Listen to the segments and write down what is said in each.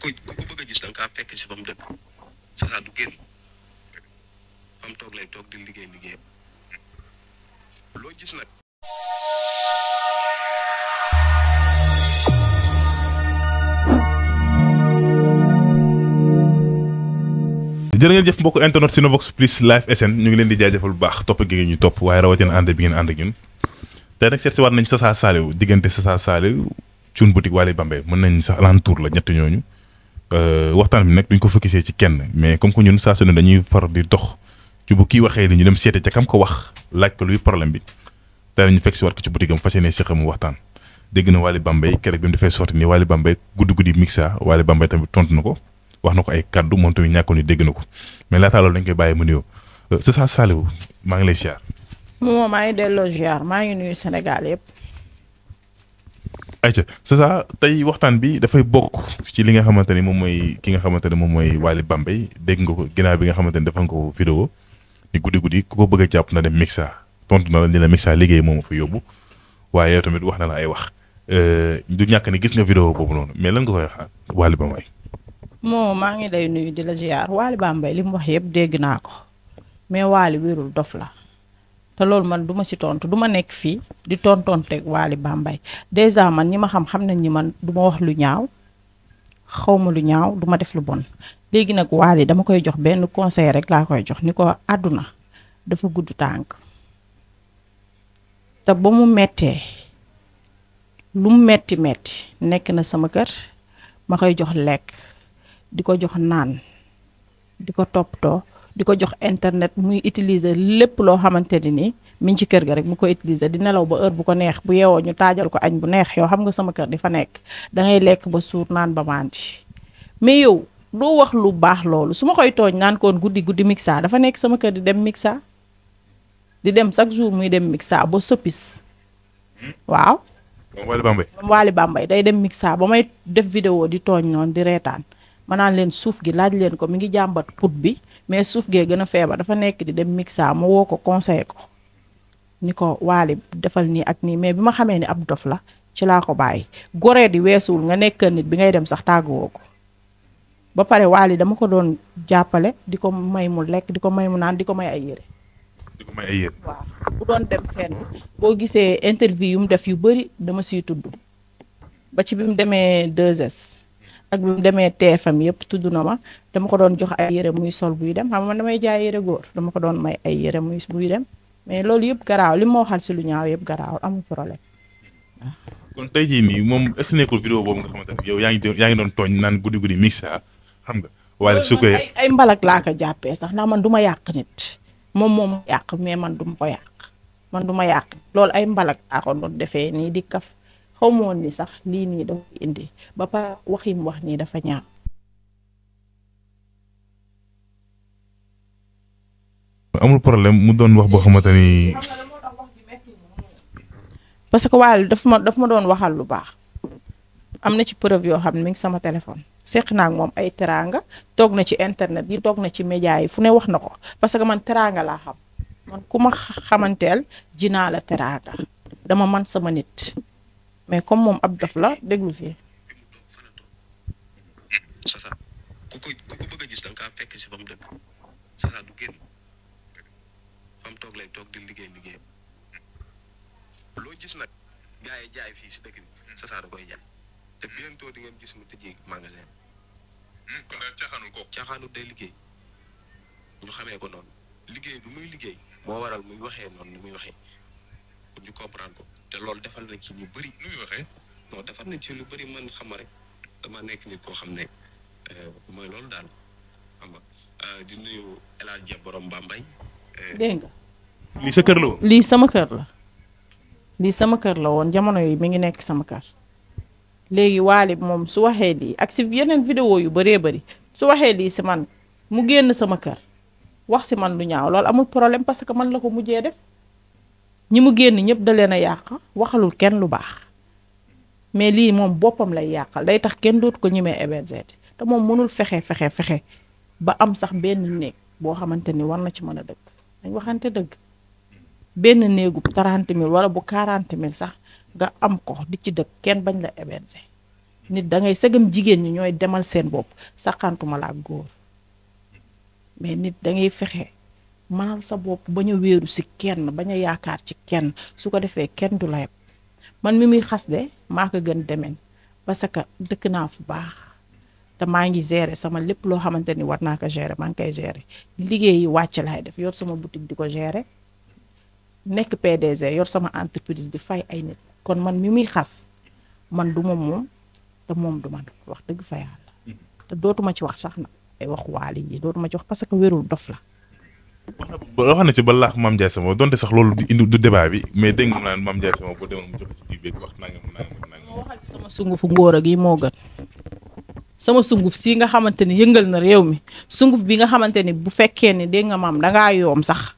ku ko bëgg a gis da nga kaa fekk si ba mu dëkk Chacha du génn fam toog lay toog di liggéey loo gis nag. jërë ngeen jëf mbokk internet Cinevox Plus live SN ñu ngi leen di jaajëfal bu baax topp gi ñu topp waaye rawatina ànd bi ngeen ànd ak ñun tey nag seet si waat nañ Chacha Saliou diggante Chacha Saliou Thioune boutique Waly Bambey mën nañ sax alentour la ñett ñooñu waxtaan bi nag duñ ko focusé ci kenn mais comme que ñun saa su ne dañuy far di dox ci bu kii waxee li ñu dem seete ca kam ko wax laaj ko luy problème bi tey ñu fekk si waat ko ci boutique am fas yéene si xamu waxtaan dégg na Waly Bambey keroog bi mu defee sorti nii Waly Bambey guddi mixa Waly Bambey tamit tontu na ko wax na ko ay kaddu moom tamit ñàkkoon ni dégg na ko mais laataa loolu dañ koy bàyyi mu nuyoo Chacha Saliou maa ngi lay ziar. moom maa ngi delloo ziar maa ngi nuyu Sénégal yëpp. ayca Chacha tey waxtaan bi dafay bokk ci li nga xamante ni moom mooy ki nga xamante ne moom mooy Waly Bambey dégg nga ko ginnaaw bi nga xamante ni defoon nga ko vidéo ni guddi ku ko bëgg a jàpp na dem mixa tontu na la ni la mixa liggéey moom fa yóbbu waaye yow tamit wax na la ay wax du ñàkk ni gis nga vidéo boobu noonu mais lan nga koy wax Waly Bambey. moo maa ngi lay nuyu di la ziar Waly Bambey li mu wax yëpp dégg naa ko mais Waly wérul dof la te loolu man du ma si tontu du ma nekk fii di tontonteeg Waly Bambey dèjà man ñi ma xam nañ ñi man du ma wax lu ñaaw xaw ma lu ñaaw du ma def lu bon léegi nag Waly dama koy jox benn conseil rek laa koy jox ni ko àdduna dafa gudd tànk te ba mu mettee lu mu metti nekk na sama kër ma koy jox lekk. di ko jox naan di ko toppatoo di ko jox internet muy utiliser lépp loo xamante ni mi ngi ci kër ga rek mu ko utiliser di nelaw ba heure bu ko neex bu yeewoo ñu taajal ko añ bu neex yow xam nga sama kër di fa nekk dangay lekk ba suur naan ba màndi mais yow doo wax lu baax loolu su ma koy tooñ naan koon guddi mixa dafa nekk sama kër di dem mixa di dem chaque jour muy dem mixa ba soppis waaw. Waly Bambey day dem mixa ba may def vidéo di tooñ noonu di reetaan. ma naan leen suuf gi laaj leen ko mi ngi jàmbat put bi mais suuf gee gën a feebar dafa nekk di dem mixa ma woo ko conseillé ko ni ko Waly defal nii ak nii mais bi ma xamee ni ab dof la ci laa ko bàyyi goree di weesuwul nga nekk nit bi ngay dem sax tàgguwoo ko ba pare Waly dama ko doon jàppale di ko may mu lekk di ko may mu naan di ko may ay yére. waaw bu doon dem fenn boo gisee interview yu mu def yu bëri dama siy tudd ba ci bi mu demee 2S. ak bi mu demee TFM yëpp tudd na ma dama ko doon jox ay yére muy sol buy dem xam nga man damay jaay yére góor dama ko doon may ay yére muy buy dem mais loolu yëpp garaaw li ma waxal si lu ñaaw yëpp garaaw amul problème waaw. kon tey jii nii moom est-ce que nekkul vidéo boobu nga xamante ne yow yaa ngi doon tooñ naan guddi mixa xam nga. waaye su ko ay mbalak laa ko jàppee sax ndax man du ma yàq nit moom yàq mais man du ma ko yàq man du ma yàq loolu ay mbalak laa ko doon defee nii di kaf. xaw ma woon ni sax lii nii dafa indi ba pa waxim wax nii dafa ñaaw. amul problème mu doon wax boo xamante ni. parce que Waly daf ma doon waxal lu baax am na ci preuve yoo xam ne mi ngi sama téléphone seq naa ak moom ay teraanga toog na ci internet yi toog na ci média yi fu ne wax na ko parce que man teraanga laa xam man ku ma xamanteel jinaa la teraanga dama man sama nit. mais comme moom ab dof la déglu fii. Chacha ku ko bëgg a gis da nga kaa fekk si ba mu dëkk Chacha du génn fam toog lay toog di liggéey loo gis nag gars yi jaay fii si dëkk bi Chacha da koy jaay te bientôt di ngeen gis mu tëjee magasin. kon daal caaxaanul day liggéey ñu xamee ko noonu liggéey bi muy liggéey moo waral muy waxee noonu ni muy waxee pour ñu comprendre ko. te loolu defal nañ ci lu bëri nu muy waxee non defal nañ ci lu bëri man xam rek dama nekk nit koo xam ne mooy loolu daal xam nga di nuyu El Hadj borom Bambey. dégg nga. lii sa kër la woon. lii sama kër la lii sama kër la woon jamono yi mi ngi nekk sama kër léegi Waly moom su waxee lii ak si yeneen vidéo yu bëree bëri su waxee lii si man mu génn sama kër wax si man lu ñaaw loolu amul problème parce que man la ko mujjee def. ñi mu génn ñëpp da leen a yàq waxalul kenn lu baax mais lii moom boppam lay yàqal day tax kenn dootu ko ñemee héberger te moom mënul fexe ba am sax benn néeg boo xamante ni war na ci mën a dëkk dañ waxante dëgg benn néegu 30 000 wala bu 40 000 sax nga am ko di ci dëkk kenn bañ la héberger nit da ngay segam jigéen ñi ñooy demal seen bopp saxantuma la ak góor mais nit da ngay fexe mënal sa bopp bañ a wéeru si kenn bañ a yaakaar ci kenn su ko defee kenn du la yeb man mi muy xas de maa ko gën demen parce que dëkk naa fu baax te maa ngi gérer sama lépp loo xamante ni war naa ko gérer maa ngi koy gérer liggéey yi wàcc laay def yor sama boutique di ko gérer nekk PDG yor sama entreprise di fay ay nit kon man mi muy xas man du ma moom te moom du man wax dëgg fa yàlla te dootuma ci wax sax na ay wax Waly yi dootuma ci wax parce que wérul dof la. wax na ci ba laax Mame Ndiaye Savon donte sax loolu du débat bi mais dégg nga naan Mame Ndiaye Savon boo demoon mu joxe ci diw beeg wax nangam. waxal ci sama sungufu ngóor gi moo gën sama sunguf si nga xamante ni yëngal na réew mi sunguf bi nga xamante ni bu fekkee ni dégg nga maam dangaa yoom sax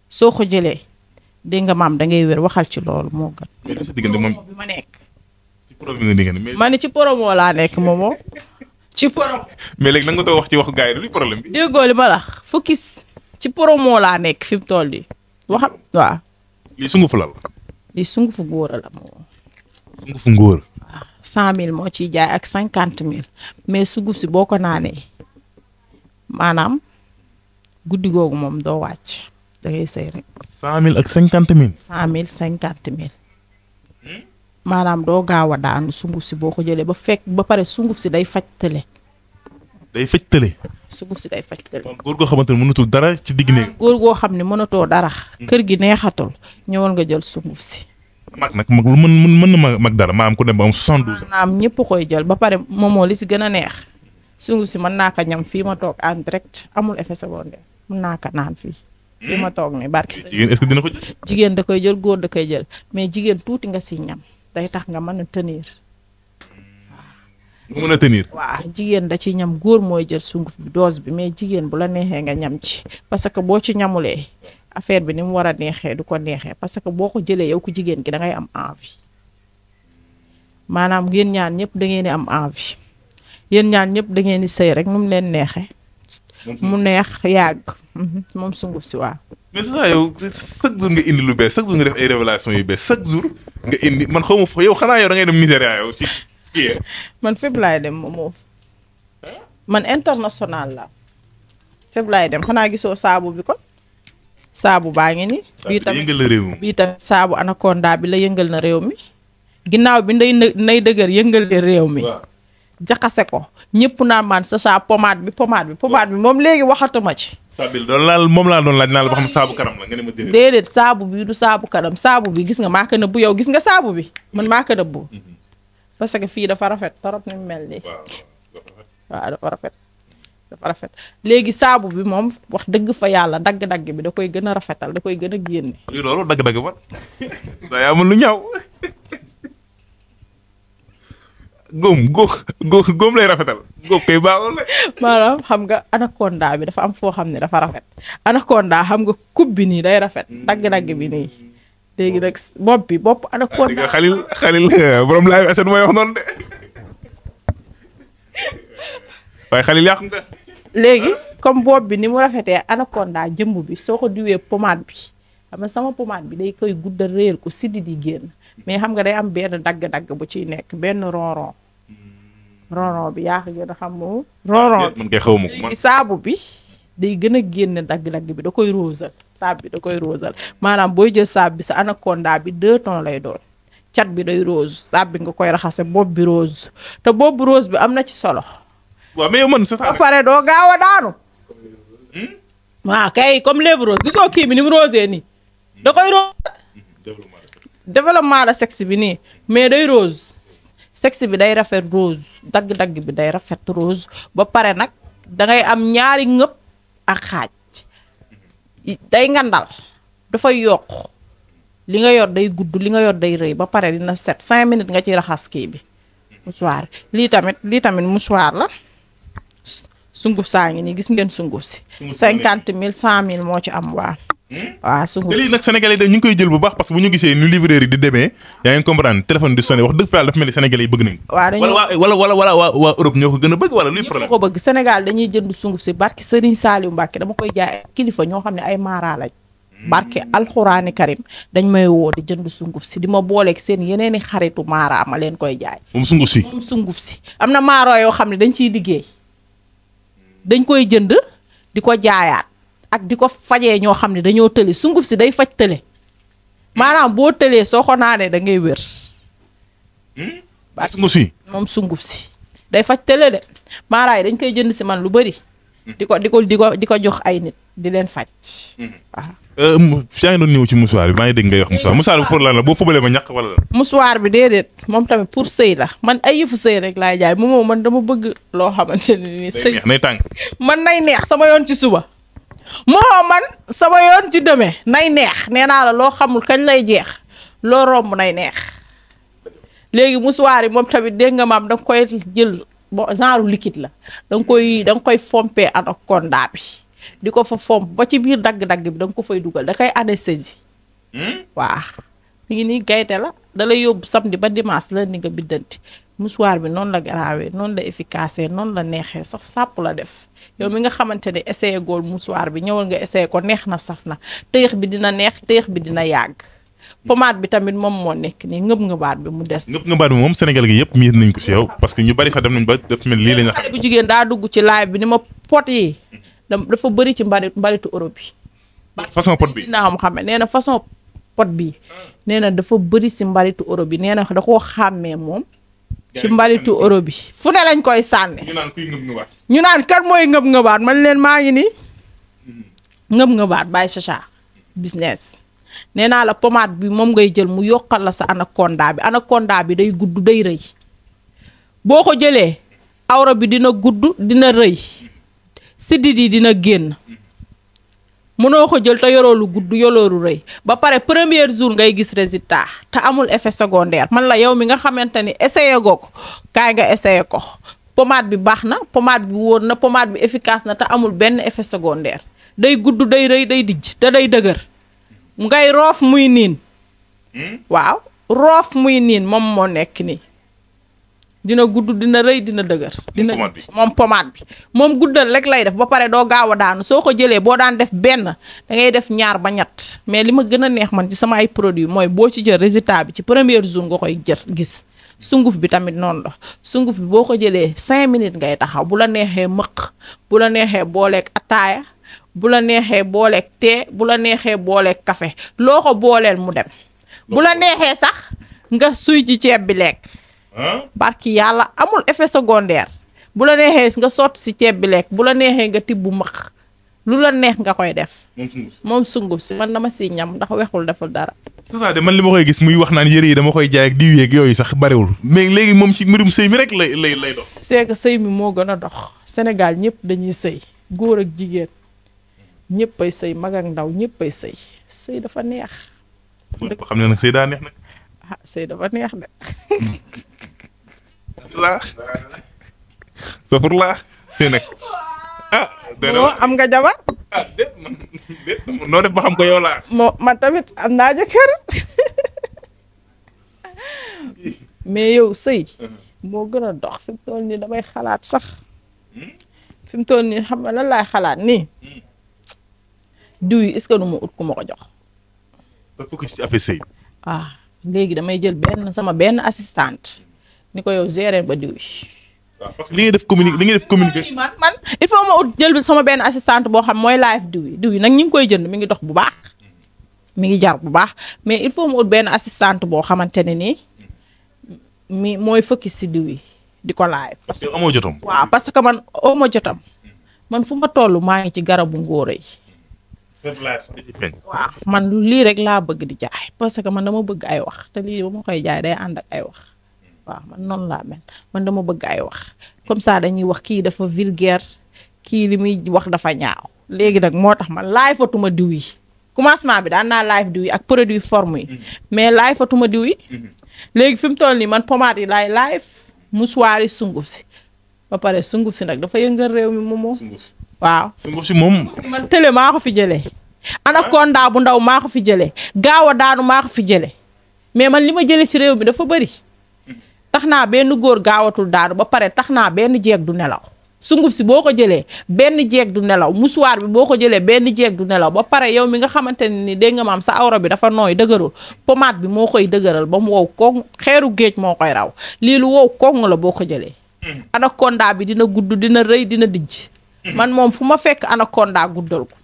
soo ko jëlee dégg nga maam dangay wér waxal ci loolu moo gën. mais li si diggante moom bi ma nekk. ci promo bi nga diggante mais. ma ne ci promo laa nekk moomoo ci promo. mais léegi nanga ko wax ci waxu gars yi du li problème bi. déggoo li ma la fukki ci promo laa nekk fi mu toll nii waxal waaw. lii sungufu lal. lii sungufu góor la moom. sungufu ngóor. 100 000 moo ciy jaay ak 50 000 mais sunguf si boo ko naanee maanaam guddi googu moom doo wàcc da ngay sëy rek. 100 000 ak 50 000. 100 000 50 000 maanaam doo gaaw a daanu sunguf si boo ko jëlee ba fekk ba pare sunguf si day faj tële. day faj tële. sunguf si day faj tële. góor goo xamante ne mënatul dara ci digg néeg. góor goo xam ne mënatoo dara. kër gi neexatul ñëwal nga jël sunguf si. mag nag mag lu mën na mag dara maanaam ku dem ba am 72 ans. maanaam ñëpp koy jël ba pare moomoo li si gën a neex sunguf si mën naa ko ñam fii ma toog en direct amul effet secondaire mën naa ko naan fii. fii ma toog nii barki sa. jigéen est-ce que dina ko jël. jigéen da koy jël góor da koy jël mais jigéen tuuti nga si ñam day tax nga mën a tenir. nga mën a tenir. waaw jigéen da ci ñam góor mooy jël sunguf bi dose bi mais jigéen bu la neexee nga ñam ci parce que boo ci ñamulee. affaire bi ni mu war a neexee du ko neexee parce que boo ko jëlee yow ku jigéen gi da ngay am envie maanaam yéen ñaan ñëpp da ngeen di am envie yéen ñaan ñëpp da ngeen di sëy rek nu mu leen neexee. mu neex yàgg. moom sunguf si waaw. mais c'est ça yow chaque jour nga indi lu bees chaque jour nga def ay révélation yu bees chaque jour nga indi man xaw ma fa yow xanaa yow da ngay dem Nigéria yow si kii man fépp laay dem moom man international la fépp laay dem xanaa gisoo saabu bi ko. saabu baa ngi ni bii tamit yëngal na réew mi bii tamit saabu anaconda bi la yëngal na réew mi ginnaaw bi nay dëgër yëngal na réew mi jaxase ko ñëpp naan maan Chacha pommade bi moom léegi waxatuma ci. saabu moom laa doon laaj naa la ba xam saabu kanam la nga ne ma déedéet saabu bi du saabu kanam saabu bi gis nga maa ko nëbbu yow gis nga saabu bi man maa ko nëbbu parce que fii dafa rafet torop ni mu mel nii waaw dafa rafet. dafa rafet léegi saabu bi moom wax dëgg fa yàlla dagg-dagg bi da koy gën a rafetal da koy gën a génne. loolu dagg-dagg ba daa amul lu ñaaw góom lay rafetal góom kay baaxul la. maanaam xam nga anaconda bi dafa am foo xam ne dafa rafet anaconda xam nga coupe bi nii day rafet dagg-dagg bi nii léegi nag bopp anaconda. xalil borom laay asen mooy wax noonu de. waaye xalil yàq nga. léegi comme bopp bi ni mu rafetee anaconda jëmb bi soo ko diwee pommade bi xam nga sama pommade bi day koy guddal réer ko siddi di génn mais xam nga day am benn dagg-dagg bu ciy nekk benn ronron bi yaa ko gën a xam moom. ronron man kay xaw ma ko man saabu bi day gën a génn dagg-dagg bi da koy rosal saabu bi da koy rosal maanaam booy jël saabu bi sa anaconda bi 2 tons lay doon cat bi day rose saabu bi nga koy raxase bopp bi rose te bopp bi rose bi am na ci solo. waaw mais yow man c'est ça. ba pare doo gaaw a daanu. waaw kay comme lèvre rose gisoo kii bi ni mu rosé nii. da koy rose. développement de sexe bi nii mais day rose. sexe bi day rafet rose dagg-dagg bi day rafet rose ba pare nag dangay am ñaari ngëpp ak xaaj. day ngandal dafay yokk li nga yor day gudd li nga yor day rëy ba pare dina set 5 minutes nga ci raxas kii bi. mouchoir lii tamit mouchoir la. sunguf saa ngi nii gis ngeen sunguf si. 50 000 100 000 moo ci am waa. waaw sunguf te lii nag sénégalais yi ñu ngi koy jël bu baax parce que bu ñu gisee nu livreur yi di demee yaa ngi comprendre téléphone di sonné wax dëgg fa yàlla dafa mel ni sénégalais yi bëgg nañ ko. waaw dañoo wala waa Europe ñoo ko gën a bëgg wala luy problème. ñëpp ko bëgg Sénégal dañuy jënd sunguf si barki Serigne Saliou Mbacke dama koy jaay kilifa ñoo xam ne ay maara lañ. barke alxuraani karim dañ may woo di jënd sunguf si di ma booleeg seen yeneeni xaritu maara ma leen koy jaay. moom sunguf si. moom sunguf si am na maaro yoo xam ne dañ ciy liggéey dañ koy jënd di ko jaayaat ak di ko fajee ñoo xam ne dañoo tële sunguf si day faj tële maanaam boo tëlee soo ko naanee da ngay wér. sunguf si. moom sunguf si day faj tële de maaraay dañ koy jënd si man lu bari. di ko jox ay nit di leen faj. waaw. yaa ngi doon ñëw ci musuwaar bi maa ngi dégg ngay wax musuwaar musuwaar bi pour lan la boo fubalee ma ñàkk wala la. musuwaar bi déedéet moom tamit pour sëy la man ay yëfu sëy rek laay jaay moom man dama bëgg loo xamante ne nii. sëy neex nay tàng. man nay neex sama yoon ci suba. moo man sama yoon ci demee nay neex nee naa la loo xamul kañ lay jeex loo romb nay neex léegi musuwaar yi moom tamit dégg nga maam danga koy jël bon genre liquide la danga koy fompee anaconda bi di ko fa fomp ba ci biir dagg-dagg bi danga ko fay dugal da koy anesthésie. waaw mi ngi nii gayte la da lay yóbbu samedi ba dimanche la ni nga biddanti musuwaar bi noonu la garaawee noonu la efficace noonu la neexee saf sàpp la def yow mi nga xamante ne essayé gool musuwaar bi ñëwal nga essayé ko neex na saf na tëyëx bi dina neex tëyëx bi dina yàgg. pommade bi tamit moom moo nekk nii ngëbaat bi mu des. ngëbaat bi moom Sénégal gi yëpp miir nañ ko si yow parce que ñu bari sax dem nañ ba def mel lii la ñu. xale bu jigéen daa dugg ci live bi ni ma pot yi dafa bëri ci mbaritu Europe yi. façon pot bi dinaa xam nee na façon pot bi nee na dafa bëri si mbaritu Europe bi nee na da koo xàmmee moom. ci mbaritu Europe bi fu ne lañ koy sànni. ñu naan kuy ngëbaat. ñu naan kan mooy ngëbaat man leen maa ngi nii. ngëbaat bàyyi Chacha business. nee naa la pommade bi moom ngay jël mu yokkal la sa anaconda bi day gudd day rëy boo ko jëlee awra bi dina gudd dina rëy siddit yi dina génn mënoo ko jël te yoroo lu gudd yoroo lu rëy ba pare premier jour ngay gis résultat te amul effet secondaire man la yow mi nga xamante ni essayé goo ko kaay nga essayé ko pommade bi baax na pommade bi wóor na pommade bi efficace na te amul benn effet secondaire day gudd day rëy day dijj te day dëgër. ngay roof muy niin waaw roof muy niin moom moo nekk nii dina gudd dina rëy dina dëgër dina moom pommade bi moom guddal rek lay def ba pare doo gaaw a daanu soo ko jëlee boo daan def benn da ngay def ñaar ba ñett mais li ma gën a neex man ci sama ay produits mooy boo ci jël résultat bi ci premier jour nga koy jël gis sunguf bi tamit noonu la sunguf bi boo ko jëlee 5 minutes ngay taxaw bu la neexee mëq bu la neexee booleeg ataaya bu la neexee booleeg tee bu la neexee booleeg café loo ko booleel mu dem bu la neexee sax nga suy ci ceeb bi lekk barki yàlla amul effet secondaire bu la neexee nga sotti si ceeb bi lekk bu la neexee nga tibb maq lu la neex nga koy def moom sunguf si man dama si ñam ndax wexul deful dara c'est ça de man li ma koy gis muy wax naan yëre yi dama koy jaay ak diw yeeg yooyu sax bariwul mais léegi moom ci mbirum sëy mi rek lay dox c'est que sëy mi moo gën a dox Sénégal ñëpp dañuy sëy góor ak jigéen ñëpp ay sëy mag ak ndaw ñëpp ay sëy dafa neex. dëgg xam ne nag sëy daa neex nag. ah sëy dafa neex de. sa pour laa sëy nag ah. moo am nga jabar. ah déet noo def ba xam ko yow laa. man tamit am naa jëkkër. mais yow sëy moo gën a dox fi mu toll nii damay xalaat sax. fi mu toll nii xam nga lan laay xalaat nii. diw yi est-ce que nu ma ut ku ma ko jox. dafa ko ci affaire sëy. léegi damay jël sama benn assistante ni ko yow gérer ba diw yi. waaw parce que li ngay def communiqué man il faut ma ut jël sama benn assistante boo xam mooy live diw yi nag ñu ngi koy jënd mi ngi dox bu baax. mi ngi jar bu baax mais il faut ma ut benn assistante boo xamante ne nii mi mooy focus si diw yi di ko live. parce que amoo jotam. waaw parce que man amoo jotam man fu ma toll maa ngi ci garabu ngóora yi. waaw man lii rek laa bëgg di jaay parce que man dama bëgg ay wax te lii ba ma koy jaay day ànd ak ay wax waaw man noonu laa mel man dama bëgg ay wax comme ça dañuy wax kii dafa vulgaire kii li muy wax dafa ñaaw léegi nag moo tax man laay fatuma diw yi commencement bi daan naa live diw yi ak produit forme yi mais laay fatuma diw yi léegi fi mu toll nii man pommade yi laay live musuwaar yi sunguf si ba pare sunguf si nag dafa yëngal réew mi moomoo waaw sunguf si moom. man télé maa ko fi jëlee. anaconda bu ndaw maa ko fi jëlee. gaaw a daanu maa ko fi jëlee. mais man li ma jëlee ci réew mi dafa bëri. tax naa benn góor gaawatul daanu ba pare tax naa benn jeeg du nelaw sunguf si boo ko jëlee benn jeeg du nelaw musuwaar bi boo ko jëlee benn jeeg du nelaw ba pare yow mi nga xamante ne ni dégg nga maam sa awra bi dafa nooy dëgërul pommade bi moo koy dëgëral ba mu wow koŋ xeeru géej moo koy raw lii lu wow koŋ la boo ko jëlee anaconda bi dina gudd dina rëy dina dijj man moom fu ma fekk anaconda guddal ko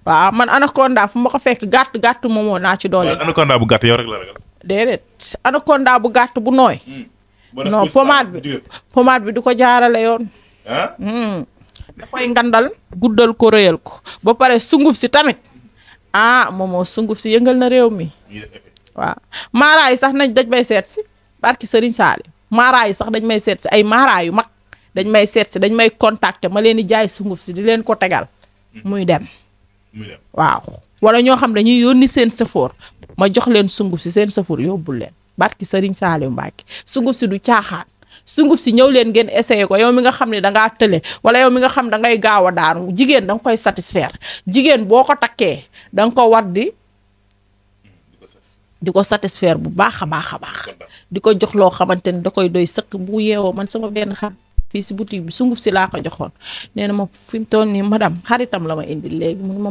waaw man anaconda fu ma ko fekk gàtt moomoo naa ci doole anaconda bu gàtt yow rek la ragal déedéet anaconda bu gàtt bu nooy non pommade bi du ko jaarale yoon da koy ngandal guddal ko rëyal ko ba pare sunguf si tamit moomoo sunguf si yëngal na réew mi waaw maara yi sax nañ dañ may seet si barki Serigne Saliou maara yi sax dañ may seet si ay maara yu mag dañ may seet si dañ may contacter ma leen di jaay sunguf si di leen ko tegal muy dem waaw wala ñoo xam dañuy yónni seen safoor ma jox leen sunguf si seen safoor yóbbul leen barki Serigne Saliou Mbacke sunguf si du caaxaan sunguf si ñëw leen ngeen essayé ko yow mi nga xam ne dangaa tële wala yow mi nga xam da ngay gaaw a daanu jigéen da nga koy satisfaire jigéen boo ko takkee da nga ko war di ko satisfaire bu baax a baax di ko jox loo xamante ni da koy doy sëkk bu yeewoo man sama benn xarit fii si boutique bi sunguf si laa ko joxoon nee na ma fi mu toll nii madame xaritam la ma indi léegi mu